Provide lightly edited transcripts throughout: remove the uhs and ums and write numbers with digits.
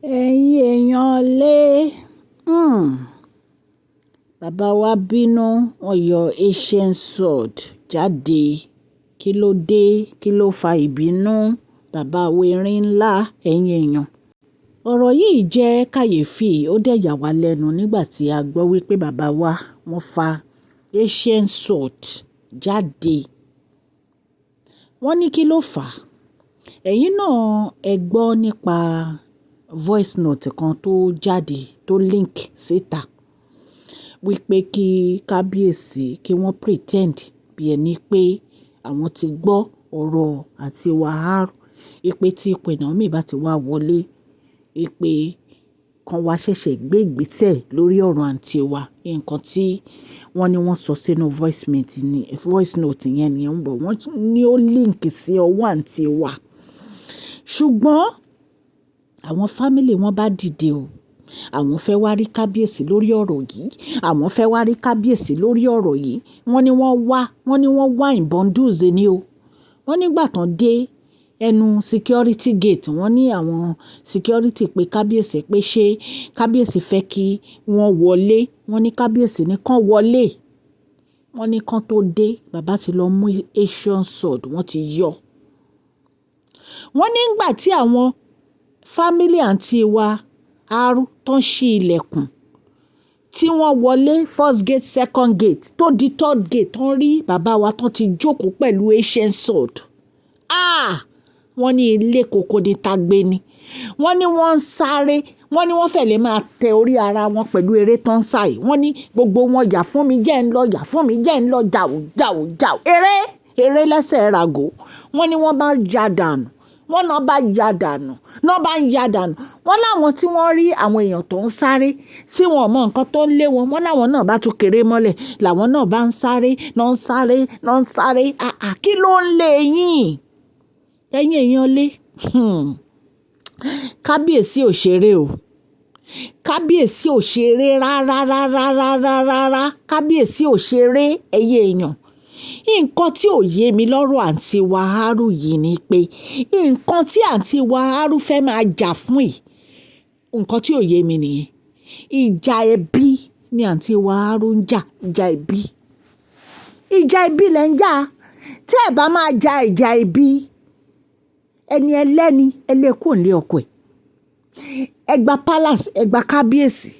Ẹ̀yin èèyàn lé bàbá wa bínú, wọ́n yọ ancient sword jáde. Kí ló dé? Kí ló fa ìbínú? Bàbá wa erin ńlá, ẹ̀yin èèyàn. Ọ̀rọ̀ yìí jẹ́ kàyéfì, ó dẹ̀ yà wá lẹ́nu nígbà tí a gbọ́ wípé bàbá wa wọ́n fa ancient sword jáde. Wọ́n ní kí ló fà á? Ẹ̀yin náà ẹ gbọ́ nípa voice note kan tó jáde, tó leak síta, wípé kí kábíyèsí kí wọ́n pretend bí ẹni pé àwọn ti gbọ́ ọ̀rọ̀ àǹtí Wahab, wípé tí Queen Naomi bá ti wá wọlé, wípé kan wá ṣẹ̀ṣẹ̀ gbé ìgbésẹ̀ lórí ọ̀rọ̀ àǹtí wa. Ǹkan tí wọ́n ní wọ́n sọ sínú voice note yẹn ni ń bọ̀. Wọ́n ní ó leak sí ọwọ́ àǹtí wa. Ṣùgbọ́n àwọn family wọn bá dìde o. Àwọn fẹ́ wá rí kábíyèsí lórí ọ̀rọ̀ yìí. Àwọn fẹ́ wá rí kábíyèsí lórí ọ̀rọ̀ yìí. Wọ́n ní wọ́n wá, wọ́n ní wọ́n wá in bundles ni o. Wọ́n nígbà tán dé ẹnu security gate, wọ́n ní àwọn security pé kábíyèsí pé ṣé kábíyèsí fẹ́ kí wọ́n wọlé. Wọ́n ní kábíyèsí ní kán wọlé. Wọ́n ní kán tó dé, bàbá ti lọ mú ancient sword, wọ́n ti yọ. Wọ́n ní ìgbà tí àwọn family àǹtí wa Aru tó ń ṣí ilẹ̀kùn, tí wọ́n wọlé first gate, second gate, tó di third gate, tó ń rí bàbá wa tó ti jókòó pẹ̀lú ancient sword. Ah! Wọ́n ní ilé kòkó ní tagbe ni. Wọ́n ní wọ́n ń sáré, wọ́n ní wọ́n fẹ́ lè máa tẹ orí ara wọn pẹ̀lú eré tó ń sá yìí. Wọ́n ní gbogbo wọn, "Yà fún mi, jẹ́ ń lọ, yà fún mi, jẹ́ ń lọ," jàù jàù jàù. Eré, eré lẹ́sẹ̀ ràgò. Wọ́n ní wọ́n bá ya dànù, wọ́n náà bá ya dànù, náà bá ń ya dànù. Wọ́n láwọn tí wọ́n rí àwọn èèyàn tó ń sáré, tí wọ́n mọ nǹkan tó ń lé wọn, wọ́n láwọn náà bá tún kéré mọ́lẹ̀, làwọn náà bá ń sáré, náà ń sáré, náà ń sáré. Àà, kí ló ń lé yín? Ẹ̀yin èèyàn lé. Kábíyèsí ò ṣeré o. Kábíyèsí ò ṣeré rárá, rárá, rárá, rárá. Kábíyèsí ò ṣeré, ẹ̀yin èèyàn. Nǹkan tí ò yé mi lọ́rọ̀ àǹtí Wàhálù yìí ni pé nǹkan tí àǹtí Wàhálù fẹ́ máa jà fún yìí, nǹkan tí ò yé mi nìyẹn. Ìjà ẹbí ni àǹtí Wàhálù ń jà, ìjà ẹbí. Ìjà ẹbí lẹ̀ ń jà. Tí ẹ bá máa ja ìjà ẹbí, ẹni ẹlẹ́ni, ẹ lé kúrò nílé ọkọ ẹ̀. Ẹ gba palace, ẹ gba kábíyèsí.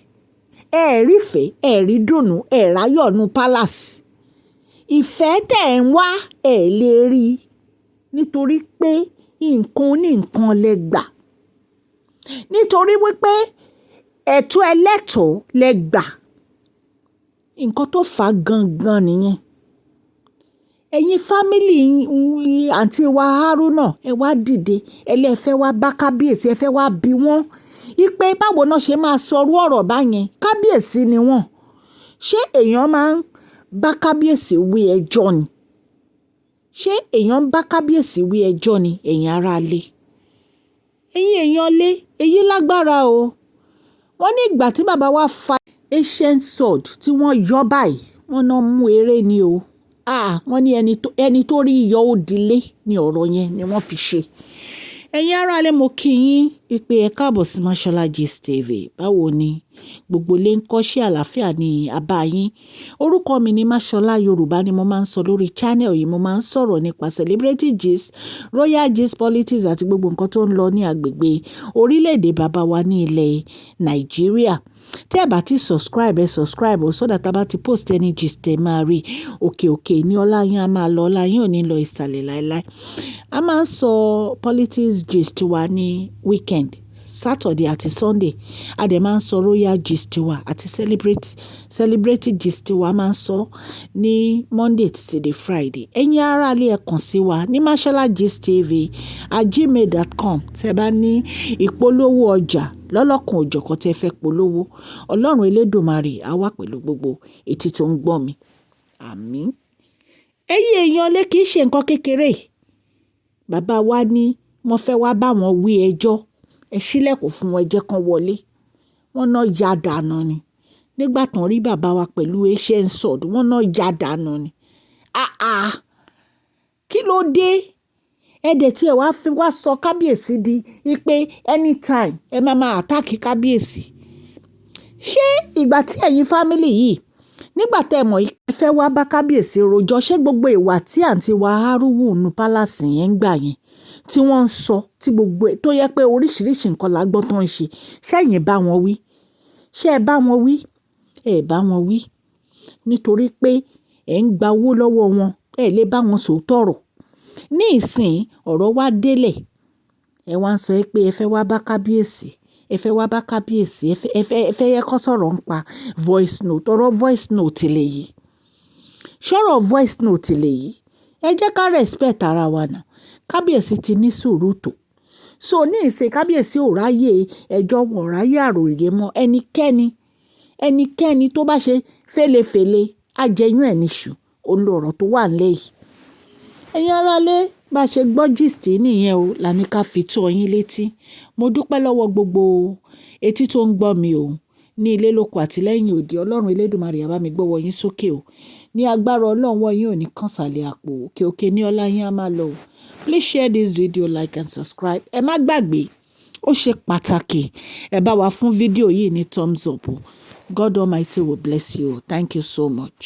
Ẹ rí ìfẹ́, ẹ rí dùnnú, ẹ ráyọ̀ nínú palace. Ìfẹ́ tẹ̀ ń wá, ẹ lè rí, nítorí pé nǹkan oní nǹkan lẹ gbà. Nítorí wípé ẹ̀tọ́ ẹlẹ́tọ̀ọ́ lẹ gbà. Nǹkan tó fà gangan nìyẹn. Ẹ̀yin family àǹtí wa Haruna, ẹ wá dìde, ẹ lẹ fẹ́ wá bá kábíyèsí, ẹ fẹ́ wá bi wọ́n wípé báwo náà ṣe máa sọrú ọ̀rọ̀ báyẹn. Kábíyèsí ni wọ́n. Ṣé èèyàn máa ń bá kábíyèsí wí ẹjọ́ ni? Ṣé èèyàn ń bá kábíyèsí wí ẹjọ́ ni, ẹ̀yin ará ilé? Ẹ̀yin èèyàn lé, èyí lágbára o. Wọ́n ní ìgbà tí bàbá wa fa ancient sword tí wọ́n yọ báyìí, wọ́n náà mú eré ni o. Ah, wọ́n ní ẹni tó rí yọ ó dilé ní ọ̀rọ̀ yẹn ni wọ́n fi ṣe. Ẹ̀yin ará ilé, mo kí yín wípé ẹ káàbọ̀ sí Mashola Gist TV. Báwo ni gbogbo ilé ń kọ́ sí àlàáfíà ní abá yín? Orúkọ mi ni Mashola. Yorùbá ni mo máa ń sọ lórí channel yìí. Mo máa ń sọ̀rọ̀ nípa celebrity gist, royal gist, politics àti gbogbo nǹkan tó ń lọ ní agbègbè orílẹ̀-èdè bàbá wa ní ilẹ̀ Nàìjíríà. Tí ẹ bá ti subscribe, ẹ subscribe o, so that a bá ti post any gist, ẹ máa rí. Òkè òkè ní ọlá yín a máa lọ, ọlá yín ò ní lọ ìsàlẹ̀ láéláé. A máa ń sọ politics gist wa ní weekend, Saturday àti Sunday. A dẹ̀ máa ń sọ royal gist wa àti celebrity gist wa, máa ń sọ ní Monday títí dé Friday. Ẹ̀yin ará ilé, ẹ kàn sí wa ní masholagistTV@gmail.com tí ẹ bá ní ìpolówó ọjà lọ́lọ́kan òjọ̀kan tí ẹ fẹ́ polówó. Ọlọ́run Elédùmarè á wà pẹ̀lú gbogbo etí tó ń gbọ́ mi. Àmín. Ẹ̀yin èèyàn lé, kìí ṣe nǹkan kékeré. Bàbá wa ní wọ́n fẹ́ wá bá wọn wí ẹjọ́. Ẹ ṣílẹ̀kùn fún wọn, ẹ jẹ́ kán wọlé. Wọ́n náà ya dànù ni. Nígbà tán rí bàbá wa pẹ̀lú ancient sword, wọ́n náà ya dànù ni. Àà, kí ló dé? Ẹ dẹ̀ tí ẹ wá fi wá sọ kábíyèsí di pé anytime ẹ máa máa attack kábíyèsí. Ṣé ìgbà tí ẹ̀yin family yìí, nígbà tí ẹ mọ̀ ẹ fẹ́ wá bá kábíyèsí rojọ́, ṣé gbogbo ìwà tí àǹtí wa hárúwù nínú palace yẹn ń gbà yẹn, tí wọ́n ń sọ, tí gbogbo ẹ tó yẹ pé oríṣìíríṣìí nǹkan la gbọ́ tó ń ṣe, ṣé ẹ̀yin bá wọn wí? Ṣé ẹ bá wọn wí? Ẹ bá wọn wí. Nítorí pé ẹ̀ ń gba owó lọ́wọ́ wọn, ẹ lè bá wọn sòótọ́ ọ̀rọ̀. Ní ìsìn ọ̀rọ̀ wá délẹ̀. Ẹ wá ń sọ pé ẹ fẹ́ wá bá kábíyèsí, ẹ fẹ́ wá bá kábíyèsí, ẹ fẹ́ yẹ kó sọ̀rọ̀ ń pa voice note. Ọ̀rọ̀ voice note lè yìí. Ṣọ́rọ̀ voice note lè yìí. Ẹ jẹ́ ká respect ara wa náà. Kábíyèsí ti ní sùúrù tó. So ní ìsìn kábíyèsí ò ráyè ẹjọ́ wọn, ò ráyè àròyé mọ́. Ẹnikẹ́ni, ẹnikẹ́ni tó bá ṣe fẹ́lefèle, á jẹyún ẹ̀ níṣu. Òun lọ̀rọ̀ tó wà nílẹ̀ yìí. Ẹ̀yin ará ilé, bá ṣe gbọ́ gist nìyẹn o, là ní ká fi tó yín létí. Mo dúpẹ́ lọ́wọ́ gbogbo etí tó ń gbọ́ mi o. Ní ilé lóko àti lẹ́yìn odi, Ọlọ́run Elédùmarè á bá mi gbọ́wọ́ yín sókè o. Ní agbára Ọlọ́run, ọwọ́ yín ò ní kàn sàlẹ̀ àpò. Òkè òkè ní ọlá yín á máa lọ o. Please share this video, like and subscribe. Ẹ má gbàgbé, ó ṣe pàtàkì. Ẹ bá wa fún fídíò yìí ní thumbs up o. God Almighty will bless you. Thank you so much.